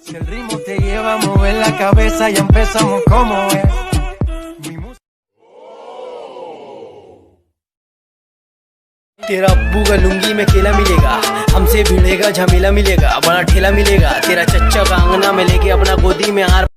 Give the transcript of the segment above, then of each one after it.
Si el ritmo te lleva a mover la cabeza, ya empezamos como es. Mi música. तेरा अब्बू का लुंगी में केला मिलेगा, हमसे भिड़ेगा झमेला मिलेगा, बड़ा ठेला मिलेगा, तेरा चच्चा का अंगना में लेके अपना गोदी में हार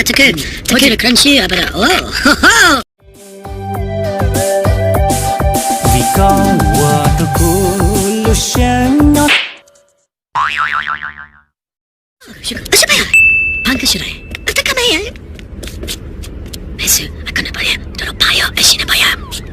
Too good, too good, crunchy, but oh, ho, ho. Vim koj ua rau kuv lub siab nyob. Ơ, sao bây giờ? Phán cái sự này. Ơ, tất cả mày ấy. Hãy sự, I couldn't buy him. Don't buy him. I shouldn't buy him.